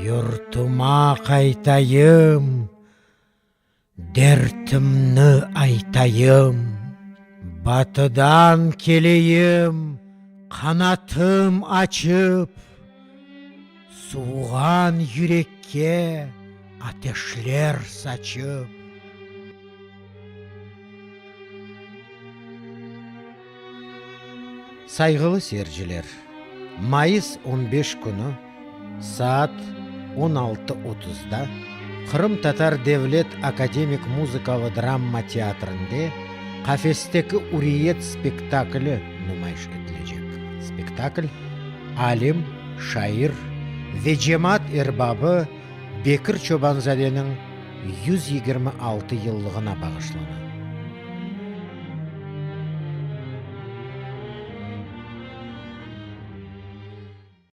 Yurtuma qaytayım, dertimni aytayım. Batıdan keleyim, qanatım açıp, Suvuğan yürekke ateşler saçıp. Sayğılı seyirciler, mayıs on beş künü saat on altı otuzda Qırımtatar devlet akademik muzıkalı drama teatrinde Qafesteki üriyet spektakli numayış etilecek. Spektakl alim, şair ve cemaat erbabı Bekir Çobanzadeniñ 126 yıllığına bağışlana.